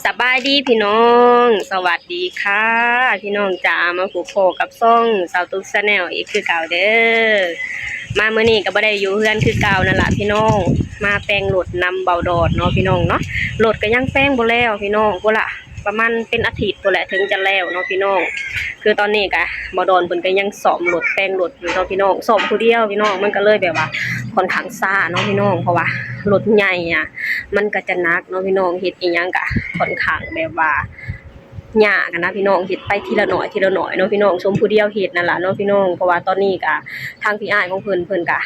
ສະບາຍດີພີ່ນ້ອງ ສະຫວັດດີຄ່ະພີ່ນ້ອງຈ້າ ມາພົບພໍ້ກັບຊ່ອງສາວຕຸກ Channel ອີກຄືເກົ່າເດີ້. ມາມື້ນີ້ກໍບໍ່ໄດ້ຢູ່ເຮືອນຄືເກົ່ານັ້ນລະພີ່ນ້ອງ ມາແປງລົດນຳເບົາດອນເນາະພີ່ນ້ອງເນາະ. ລົດກໍຍັງແປງບໍ່ແລ້ວພີ່ນ້ອງ ພຸ້ນລະ ປະມານເປັນອາທິດພຸ້ນແຫຼະເຖິງຈະແລ້ວເນາະພີ່ນ້ອງ. ຄືຕອນນີ້ກະເບົາດອນເພິ່ນກໍຍັງສ້ອມລົດແປງລົດຢູ່ເນາະພີ່ນ້ອງ ສ້ອມຜູ້ດຽວພີ່ນ້ອງ ມັນກໍເລີຍແບບວ່າຄ່ອນຂ້າງຊ້າເນາະພີ່ນ້ອງ ເພາະວ່າລົດໃຫຍ່ອະ ມັນກໍຈະໜັກເນາະພີ່ນ້ອງ ເຮັດອີ່ຫຍັງກະຄ່ອນຂ້າງແບບວ່າຍາກຫັ້ນນະພີ່ນ້ອງ ເຮັດໄປທີລະໜ້ອຍທີລະໜ້ອຍເນາະພີ່ນ້ອງ ສົມຜູ້ດຽວເຮັດນັ້ນລະເນາະພີ່ນ້ອງ. ເພາະວ່າຕອນນີ້ກະທາງພີ່ອ້າຍຂອງເພິ່ນ ເພິ່ນກະ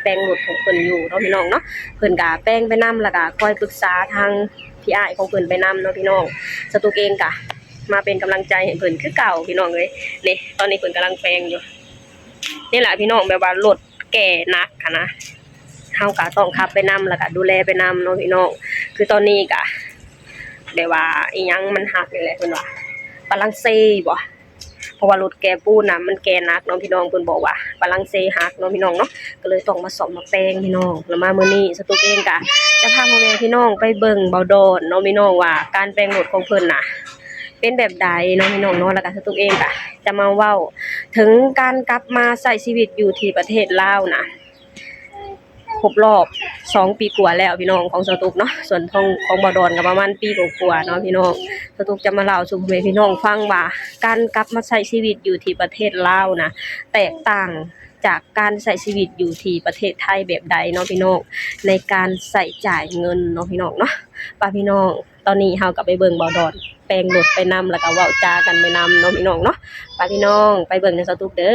ແປງລົດຂອງເພິ່ນຢູ່ເນາະພີ່ນ້ອງເນາະ ເພິ່ນກະແປງໄປນຳ ແລ້ວກະຄອຍປຶກສາທາງ ພີ່ອ້າຍຂອງເພິ່ນໄປນຳເນາະພີ່ນ້ອງ. ສາວຕຸກເອງກະມາເປັນກຳລັງໃຈໃຫ້ເພິ່ນຄືເກົ່າພີ່ນ້ອງເອີຍ. ນີ້ ຕອນນີ້ເພິ່ນກຳລັງແປງຢູ່ ນີ້ລະພີ່ນ້ອງ ແບບວ່າລົດແກ່ໜັກຫັ້ນນະ ເຮົາກະຕ້ອງຂັບໄປນຳ ແລ້ວກະດູແລໄປນຳເນາະພີ່ນ້ອງ. ຄືຕອນນີ້ກະແບບວ່າອີ່ຫຍັງມັນຫັກນີ້ແຫຼະ ເພິ່ນວ່າປະລັງເຊບໍ ເພາະວ່າລົດແກ່ປູນນະ ມັນແກ່ໜັກເນາະພີ່ນ້ອງ ເພິ່ນບອກວ່າປະລັງເຊຫັກເນາະພີ່ນ້ອງເນາະ ກໍເລີຍຕ້ອງມາສ້ອມມາແປງພີ່ນ້ອງ. ແລ້ວມາມື້ນີ້ສາວຕຸກເອງກະຈະພາພໍ່ແມ່ພີ່ນ້ອງໄປເບິ່ງເບົາດອນເນາະພີ່ນ້ອງ ວ່າການແປງລົດຂອງເພິ່ນນະເປັນແບບໃດເນາະພີ່ນ້ອງເນາະ. ແລ້ວກະສາວຕຸກເອງກະຈະມາເວົ້າເຖິງການກັບມາໃຊ້ຊີວິດຢູ່ທີ່ປະເທດລາວນະ ຄົບລອບສອງປີກວ່າແລ້ວພີ່ນ້ອງ ຂອງສາວຕຸກເນາະ ສ່ວນຂອງ ຂອງເບົາດອນກໍປະມານປີກວ່າໆເນາະພີ່ນ້ອງ. ສາວຕຸກຈະມາເລົ່າສູ່ພໍ່ແມ່ພີ່ນ້ອງຟັງວ່າ ການກັບມາໃຊ້ຊີວິດຢູ່ທີ່ປະເທດລາວນະ ແຕກຕ່າງຈາກການໃຊ້ຊີວິດຢູ່ທີ່ປະເທດໄທແບບໃດເນາະພີ່ນ້ອງ ໃນການໃຊ້ຈ່າຍເງິນເນາະພີ່ນ້ອງເນາະ. ໄປພີ່ນ້ອງ ຕອນນີ້ເຮົາກໍໄປເບິ່ງເບົາດອນແປງລົດໄປນຳ ແລ້ວກໍເວົ້າຈາກັນໄປນຳເນາະພີ່ນ້ອງເນາະ. ໄປພີ່ນ້ອງ ໄປເບິ່ງນຳສາວຕຸກເດີ້.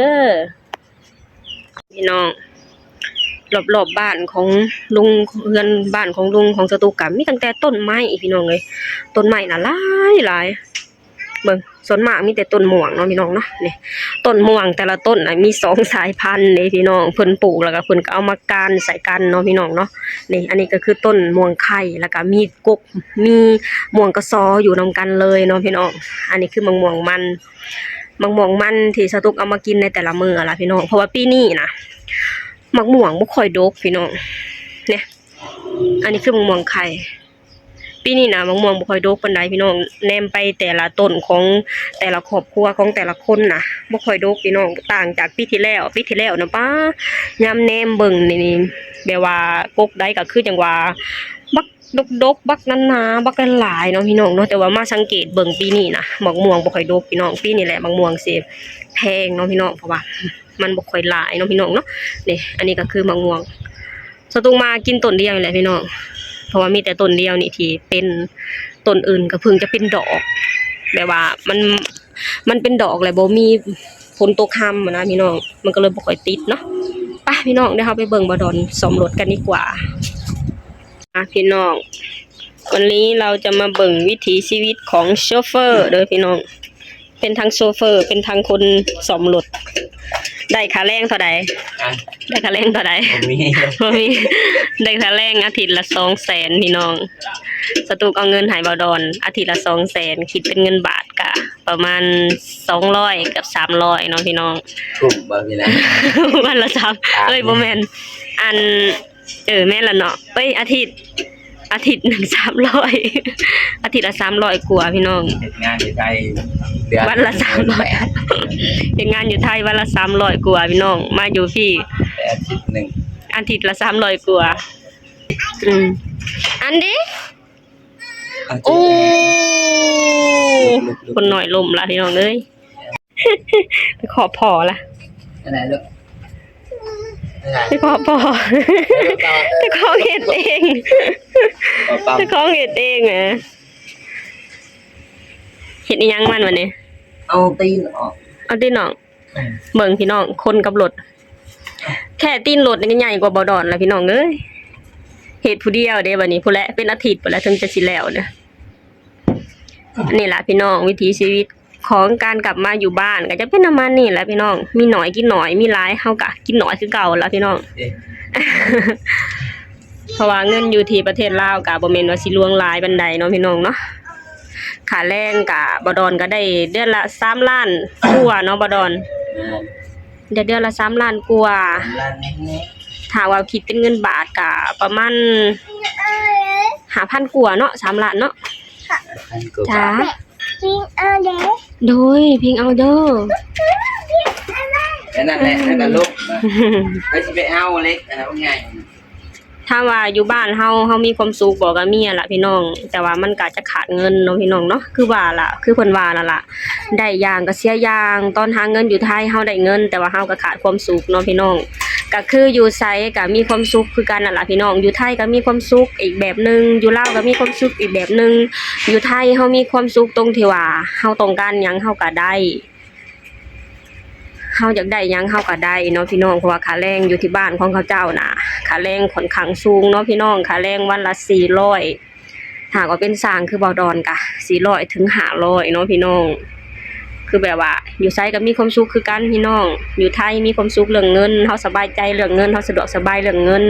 ພີ່ນ້ອງ ລອບໆບ້ານຂອງລຸງ ເຮືອນບ້ານຂອງລຸງຂອງສາວຕຸກກະມີຕັ້ງແຕ່ຕົ້ນໄມ້ພີ່ນ້ອງເອີຍ ຕົ້ນໄມ້ນະຫຼາຍໆ ເບິ່ງ ສ່ວນມາກມີແຕ່ຕົ້ນມ່ວງເນາະພີ່ນ້ອງເນາະ. ນີ້ ຕົ້ນມ່ວງແຕ່ລະຕົ້ນນະມີສອງສາຍພັນເດ້ພີ່ນ້ອງ ເພິ່ນປູກແລ້ວກໍເພິ່ນກໍເອົາມາການໃສ່ກັນເນາະພີ່ນ້ອງເນາະ. ນີ້ ອັນນີ້ກໍຄືຕົ້ນມ່ວງໄຂ່ ແລ້ວກໍມີກົກ ມີມ່ວງກະຊໍຢູ່ນຳກັນເລີຍເນາະພີ່ນ້ອງ. ອັນນີ້ຄືໝາກມ່ວງມັນ ໝາກມ່ວງມັນທີ່ສາວຕຸກເອົາມາກິນໃນແຕ່ລະມື້ຫັ້ນລະພີ່ນ້ອງ ເພາະວ່າປີນີ້ນະ ໝາກມ່ວງບໍ່ຄ່ອຍດົກພີ່ນ້ອງ. ນີ້ ອັນນີ້ຄືໝາກມ່ວງໄຂ່ ປີນີ້ນະ ໝາກມ່ວງບໍ່ຄ່ອຍດົກປານໃດພີ່ນ້ອງ. ແນມໄປແຕ່ລະຕົ້ນຂອງແຕ່ລະຄອບຄົວຂອງແຕ່ລະຄົນນະ ບໍ່ຄ່ອຍດົກພີ່ນ້ອງ ຕ່າງຈາກປີທີ່ແລ້ວ. ປີທີ່ແລ້ວນະ ປ້າ ຍາມແນມເບິ່ງນີ້ ແບບວ່າກົກໃດກໍຄືຈັ່ງວ່າບັກ ດົກໆ ບັກໜາໆ ບັກຫຼາຍໆເນາະພີ່ນ້ອງເນາະ. ແຕ່ວ່າມາສັງເກດເບິ່ງປີນີ້ນະ ໝາກມ່ວງບໍ່ຄ່ອຍດົກພີ່ນ້ອງ. ປີນີ້ແຫຼະໝາກມ່ວງຊິແພງເນາະພີ່ນ້ອງ ເພາະວ່າມັນບໍ່ຄ່ອຍຫຼາຍເນາະພີ່ນ້ອງເນາະ. ນີ້ ອັນນີ້ກໍຄືໝາກມ່ວງ ສາວຕຸກມາກິນຕົ້ນດຽວນີ້ແຫຼະພີ່ນ້ອງ ເພາະວ່າມີແຕ່ຕົ້ນດຽວນີ້ທີ່ເປັນ ຕົ້ນອື່ນກໍເພິ່ງຈະເປັນດອກ ແບບວ່າມັນ ມັນເປັນດອກແລ້ວບໍ່ມີຝົນຕົກຮຳຫັ້ນນະພີ່ນ້ອງ ມັນກໍເລີຍບໍ່ຄ່ອຍຕິດເນາະ. ໄປພີ່ນ້ອງ ດຽວເຮົາໄປເບິ່ງບ່າວດອນສ້ອມລົດກັນດີກວ່າ. ອ່ະ ພີ່ນ້ອງ ວັນນີ້ເຮົາຈະມາເບິ່ງວິຖີຊີວິດຂອງໂຊເຟີເດີ້ພີ່ນ້ອງ ເປັນທັງໂຊເຟີ ເປັນທັງຄົນສ້ອມລົດ. ໄດ້ຄ່າແຮງເທົ່າໃດ? ຮະ? ໄດ້ຄ່າແຮງເທົ່າໃດ? ບໍ່ມີ ບໍ່ມີ. ໄດ້ຄ່າແຮງອາທິດລະສອງແສນພີ່ນ້ອງ. ສາວຕຸກເອົາເງິນໃຫ້ບ່າວດອນອາທິດລະສອງແສນ ຄິດເປັນເງິນບາດກະປະມານສອງຮ້ອຍກັບສາມຮ້ອຍເນາະພີ່ນ້ອງ. ຄຸ້ມບໍ່ພີ່ນ້ອງ? ວັນລະສາມ ເອີຍ ບໍ່ແມ່ນ ອັນ ເອີ ແມ່ນລະເນາະ ເອີຍ ອາທິດ ອາທິດໜຶ່ງສາມຮ້ອຍ ອາທິດລະສາມຮ້ອຍກວ່າພີ່ນ້ອງ. ເຮັດງານຢູ່ໄທເດືອນ ວັນລະສາມຮ້ອຍ ເຮັດງານຢູ່ໄທວັນລະສາມຮ້ອຍກວ່າພີ່ນ້ອງ ມາຢູ່ພີ້ ແຕ່ອາທິດໜຶ່ງ ອາທິດລະສາມຮ້ອຍກວ່າ. ອືມ ອັນເດ ອາທິດ ໂອ້ ຄົນນ້ອຍລົ້ມລະພີ່ນ້ອງເອີຍ. ໄປເຄາະພໍ່ລະ ອັນໃດລູກ? ໄປເຄາະພໍ່ ເຈົ້າຂອງເຮັດເອງ ເຈົ້າຂອງເຮັດເອງ. ເຮັດອີ່ຫຍັງມັນບັດນີ້? ເອົາຕີນອອກ ເອົາຕີນອອກ. ເບິ່ງພີ່ນ້ອງ ຄົນກັບລົດ ແຄ່ຕີນລົດນີ້ກໍໃຫຍ່ກວ່າບ່າວດອນລະພີ່ນ້ອງເອີຍ. ເຮັດຜູ້ດຽວເດ້ບັດນີ້ ພຸ້ນແຫຼະ ເປັນອາທິດພຸ້ນແຫຼະເຖິງຈະຊິແລ້ວເນາະ. ນີ້ລະພີ່ນ້ອງ ວິຖີຊີວິດຂອງການກັບມາຢູ່ບ້ານກໍຈະເປັນປະມານນີ້ລະພີ່ນ້ອງ ມີໜ້ອຍກິນໜ້ອຍ ມີຫຼາຍເຮົາກໍກິນໜ້ອຍຄືເກົ່າລະພີ່ນ້ອງ. ເພາະວ່າເງິນຢູ່ທີ່ປະເທດລາວກໍບໍ່ແມ່ນວ່າຊິຫຼວງຫຼາຍປານໃດເນາະພີ່ນ້ອງເນາະ. ຄ່າແຮງກະ ບ່າວດອນກະໄດ້ເດືອນລະສາມລ້ານກວ່າເນາະບ່າວດອນ. ແມ່ນ ໄດ້ເດືອນລະສາມລ້ານກວ່າ ສາມລ້ານແນ່ໆ. ຖ້າວ່າຄິດເປັນເງິນບາດກະປະມານຫ້າພັນກວ່າເນາະ ສາມລ້ານເນາະ. ອັນກໍ ຈ້າ ພິງເອົາເດ້ ໂດຍ ພິງເອົາເດີ ແຄ່ນັ້ນແຫຼະ ແລ້ວກໍລົບ ໃຜຊິໄປເອົາເຫຼັກອັນນັ້ນໃຫຍ່. ຖາມວ່າຢູ່ບ້ານເຮົາ ເຮົາມີຄວາມສຸກບໍ່? ກໍມີຫັ້ນລະພີ່ນ້ອງ ແຕ່ວ່າມັນກໍຈະຂາດເງິນເນາະພີ່ນ້ອງເນາະ ຄືວ່າລະ ຄືເພິ່ນວ່ານັ້ນລະ ໄດ້ຢ່າງກໍເສຍຢ່າງ ຕອນຫາເງິນຢູ່ໄທເຮົາໄດ້ເງິນ ແຕ່ວ່າເຮົາກໍຂາດຄວາມສຸກເນາະພີ່ນ້ອງ. ກໍຄືຢູ່ໃສກໍມີຄວາມສຸກຄືກັນນັ້ນລະພີ່ນ້ອງ ຢູ່ໄທກໍມີຄວາມສຸກອີກແບບໜຶ່ງ ຢູ່ລາວກໍມີຄວາມສຸກອີກແບບໜຶ່ງ ຢູ່ໄທເຮົາມີຄວາມສຸກຕົງທີ່ວ່າເຮົາຕ້ອງການຫຍັງເຮົາກໍໄດ້ ເຮົາຢາກໄດ້ຫຍັງເຮົາກໍໄດ້ເນາະພີ່ນ້ອງ ເພາະວ່າຄ່າແຮງຢູ່ທີ່ບ້ານຂອງເຂົາເຈົ້ານະ ຄ່າແຮງຂ້ອນຂ້າງສູງເນາະພີ່ນ້ອງ ຄ່າແຮງວັນລະສີ່ຮ້ອຍ ຫາກວ່າເປັນຊ່າງຄືບ່າວດອນກະສີ່ຮ້ອຍເຖິງຫ້າຮ້ອຍເນາະພີ່ນ້ອງ. ຄືແບບວ່າຢູ່ໃສກໍມີຄວາມສຸກຄືກັນພີ່ນ້ອງ ຢູ່ໄທມີຄວາມສຸກເລື່ອງເງິນ ເຮົາສະບາຍໃຈເລື່ອງເງິນ ເຮົາສະດວກສະບາຍເລື່ອງເງິນ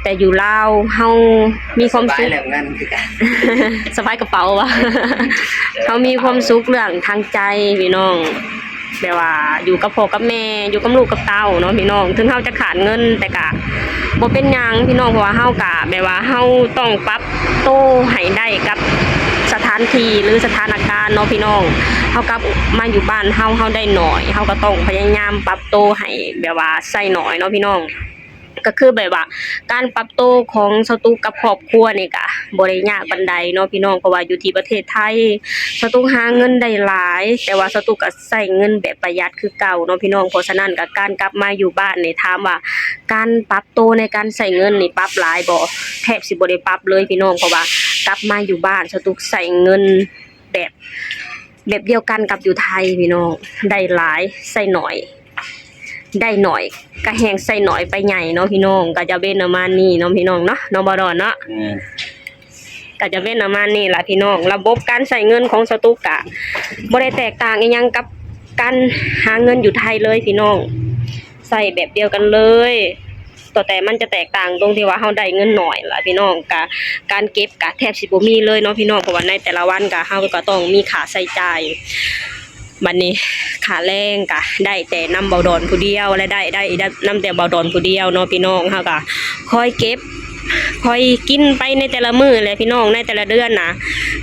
ແຕ່ຢູ່ລາວເຮົາມີຄວາມສຸກ ສະບາຍເລື່ອງເງິນຄືກັນ ສະບາຍກະເປົາວ່າ ເຮົາມີຄວາມສຸກເລື່ອງທາງໃຈພີ່ນ້ອງ ແບບວ່າຢູ່ກັບພໍ່ກັບແມ່ ຢູ່ກັບລູກກັບເຕົ້າເນາະພີ່ນ້ອງ ເຖິງເຮົາຈະຂາດເງິນ ແຕ່ກະບໍ່ເປັນຫຍັງພີ່ນ້ອງ ເພາະວ່າເຮົາກະແບບວ່າເຮົາຕ້ອງປັບໂຕໃຫ້ໄດ້ກັບສະຖານທີ່ ຫຼື ສະຖານະການເນາະພີ່ນ້ອງ. ເຮົາກັບມາຢູ່ບ້ານເຮົາ ເຮົາໄດ້ໜ້ອຍ ເຮົາກໍຕ້ອງພະຍາຍາມປັບໂຕໃຫ້ແບບວ່າໃຊ້ໜ້ອຍເນາະພີ່ນ້ອງ. ກໍຄືແບບວ່າການປັບໂຕຂອງສາວຕຸກກັບຄອບຄົວນີ້ກະບໍ່ໄດ້ຍາກປານໃດເນາະພີ່ນ້ອງ ເພາະວ່າຢູ່ທີ່ປະເທດໄທສາວຕຸກຫາເງິນໄດ້ຫຼາຍ ແຕ່ວ່າສາວຕຸກກໍໃຊ້ເງິນແບບປະຢັດຄືເກົ່າເນາະພີ່ນ້ອງ. ເພາະສະນັ້ນກໍການກັບມາຢູ່ບ້ານນີ້ ຖາມວ່າການປັບໂຕໃນການໃຊ້ເງິນນີ້ປັບຫຼາຍບໍ່? ແທບຊິບໍ່ໄດ້ປັບເລີຍພີ່ນ້ອງ ເພາະວ່າກັບມາຢູ່ບ້ານສາວຕຸກໃຊ້ເງິນ ແບບ ແບບດຽວກັນກັບຢູ່ໄທພີ່ນ້ອງ ໄດ້ຫຼາຍໃຊ້ໜ້ອຍ ໄດ້ໜ້ອຍກໍແຮ່ງໃຊ້ໜ້ອຍໄປໃຫຍ່ເນາະພີ່ນ້ອງ. ກໍຈະເປັນປະມານນີ້ເນາະພີ່ນ້ອງເນາະ ເນາະບ່າວດອນເນາະ. ແມ່ນ ກໍຈະເປັນປະມານນີ້ລະພີ່ນ້ອງ. ລະບົບການໃຊ້ເງິນຂອງສາວຕຸກກະບໍ່ໄດ້ແຕກຕ່າງອີ່ຫຍັງກັບການຫາເງິນຢູ່ໄທເລີຍພີ່ນ້ອງ ໃຊ້ແບບດຽວກັນເລີຍ. ຕົວແຕ່ມັນຈະແຕກຕ່າງຕົງທີ່ວ່າເຮົາໄດ້ເງິນໜ້ອຍລະພີ່ນ້ອງ ກະການເກັບກະແທບຊິບໍ່ມີເລີຍເນາະພີ່ນ້ອງ ເພາະວ່າໃນແຕ່ລະວັນກະເຮົາກໍຕ້ອງມີຄ່າໃຊ້ຈ່າຍ. ບັດນີ້ຄ່າແຮງກະໄດ້ແຕ່ນຳບ່າວດອນຜູ້ດຽວ ລາຍໄດ້ໄດ້ນຳແຕ່ບ່າວດອນຜູ້ດຽວເນາະພີ່ນ້ອງ. ເຮົາກະຄອຍເກັບ ຄອຍກິນໄປໃນແຕ່ລະມື້ແຫຼະພີ່ນ້ອງ ໃນແຕ່ລະເດືອນນະ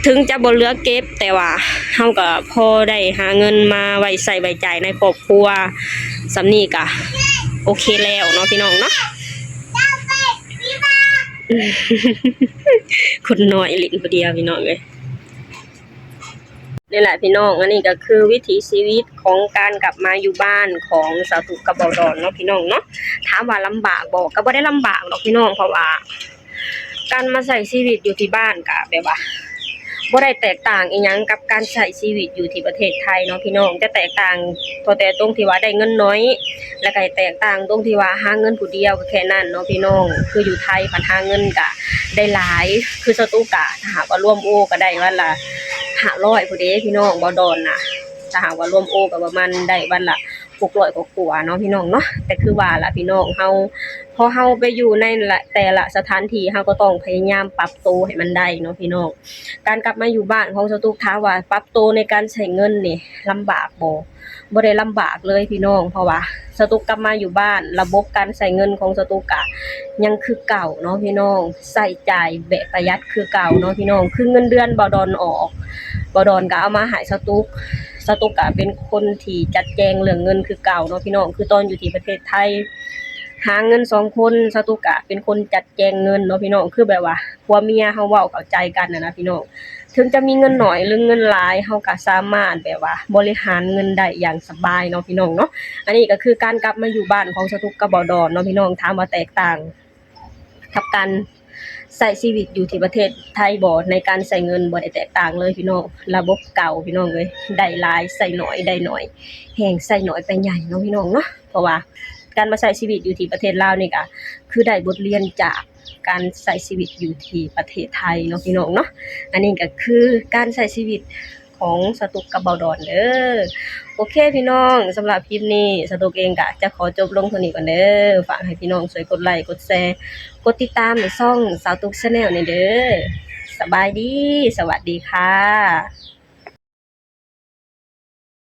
ເຖິງຈະບໍ່ເຫຼືອເກັບ ແຕ່ວ່າເຮົາກໍພໍໄດ້ຫາເງິນມາໄວ້ໃຊ້ໄວ້ຈ່າຍໃນຄອບຄົວ ສ່ຳນີ້ກໍໂອເຄແລ້ວເນາະພີ່ນ້ອງເນາະ. ຄົນນ້ອຍຫຼິ້ນຜູ້ດຽວພີ່ນ້ອງເອີຍ. ນີ້ແຫຼະພີ່ນ້ອງ ອັນນີ້ກໍຄືວິຖີຊີວິດຂອງການກັບມາຢູ່ບ້ານຂອງສາວຕຸກກັບບ່າວດອນເນາະພີ່ນ້ອງເນາະ. ຖາມວ່າລຳບາກບໍ່? ກໍບໍ່ໄດ້ລຳບາກດອກພີ່ນ້ອງ ເພາະວ່າ ການມາໃຊ້ຊີວິດຢູ່ທີ່ບ້ານກະແບບວ່າບໍ່ໄດ້ແຕກຕ່າງອີ່ຫຍັງກັບການໃຊ້ຊີວິດຢູ່ທີ່ປະເທດໄທເນາະພີ່ນ້ອງ. ຈະແຕກຕ່າງພໍແຕ່ຕົງທີ່ວ່າໄດ້ເງິນໜ້ອຍ ແລ້ວກະແຕກຕ່າງຕົງທີ່ວ່າຫາເງິນຜູ້ດຽວ ກໍແຄ່ນັ້ນເນາະພີ່ນ້ອງ. ຄືຢູ່ໄທພັດຫາເງິນກະໄດ້ຫຼາຍ ຄືສາວຕຸກກະ ຖ້າຫາກວ່າລວມໂອກໍໄດ້ວັນລະຫ້າຮ້ອຍພຸ້ນເດ້ພີ່ນ້ອງ. ບ່າວດອນນະ ຖ້າຫາກວ່າລວມໂອກໍປະມານໄດ້ວັນລະ ຫົກຮ້ອຍກວ່າໆເນາະພີ່ນ້ອງເນາະ. ແຕ່ຄືວ່າລະພີ່ນ້ອງ ເຮົາ ພໍເຮົາໄປຢູ່ໃນລະ ແຕ່ລະສະຖານທີ່ ເຮົາກໍຕ້ອງພະຍາຍາມປັບໂຕໃຫ້ມັນໄດ້ເນາະພີ່ນ້ອງ. ການກັບມາຢູ່ບ້ານຂອງສາວຕຸກ ຖາມວ່າປັບໂຕໃນການໃຊ້ເງິນນີ້ລຳບາກບໍ່? ບໍ່ໄດ້ລຳບາກເລີຍພີ່ນ້ອງ ເພາະວ່າສາວຕຸກກັບມາຢູ່ບ້ານ ລະບົບການໃຊ້ເງິນຂອງສາວຕຸກກະຍັງຄືເກົ່າເນາະພີ່ນ້ອງ ໃຊ້ຈ່າຍແບບປະຢັດຄືເກົ່າເນາະພີ່ນ້ອງ. ຄືເງິນເດືອນບ່າວດອນອອກ ບ່າວດອນກໍເອົາມາໃຫ້ສາວຕຸກ ສາວຕຸກກໍເປັນຄົນທີ່ຈັດແຈງເລື່ອງເງິນຄືເກົ່າເນາະພີ່ນ້ອງ. ຄືຕອນຢູ່ທີ່ປະເທດໄທ ຫາເງິນສອງຄົນ ສາວຕຸກກະເປັນຄົນຈັດແຈງເງິນເນາະພີ່ນ້ອງ. ຄືແບບວ່າຜົວເມຍເຮົາເວົ້າເຂົ້າໃຈກັນນະນະພີ່ນ້ອງ ເຖິງຈະມີເງິນໜ້ອຍ ຫຼື ເງິນຫຼາຍ ເຮົາກະສາມາດແບບວ່າບໍລິຫານເງິນໄດ້ຢ່າງສະບາຍເນາະພີ່ນ້ອງເນາະ. ອັນນີ້ກໍຄືການກັບມາຢູ່ບ້ານຂອງສາວຕຸກກັບບ່າວດອນເນາະພີ່ນ້ອງ. ຖາມວ່າແຕກຕ່າງກັບການ ໃຊ້ຊີວິດຢູ່ທີ່ປະເທດໄທບໍ່? ໃນການໃຊ້ເງິນບໍ່ໄດ້ແຕກຕ່າງເລີຍພີ່ນ້ອງ ລະບົບເກົ່າພີ່ນ້ອງເອີຍ ໄດ້ຫຼາຍໃຊ້ໜ້ອຍ ໄດ້ໜ້ອຍແຮ່ງໃຊ້ໜ້ອຍໄປໃຫຍ່ເນາະພີ່ນ້ອງເນາະ. ເພາະວ່າການມາໃຊ້ຊີວິດຢູ່ທີ່ປະເທດລາວນີ້ກະຄືໄດ້ບົດຮຽນຈາກການໃຊ້ຊີວິດຢູ່ທີ່ປະເທດໄທເນາະພີ່ນ້ອງເນາະ. ອັນນີ້ກະຄືການໃຊ້ຊີວິດ ຂອງສາວຕຸກກັບບ່າວດອນເດີ. ໂອເຄພີ່ນ້ອງ ສຳລັບຄລິບນີ້ ສາວຕຸກເອງກະຈະຂໍຈົບລົງເທົ່ານີ້ກ່ອນເດີ. ຝາກໃຫ້ພີ່ນ້ອງຊ່ວຍກົດໄລ ກົດແຊ ກົດຕິດຕາມໃນຊ່ອງສາວຕຸກ Channel ແດ່ເດີ. ສະບາຍດີ ສະຫວັດດີຄ່ະ.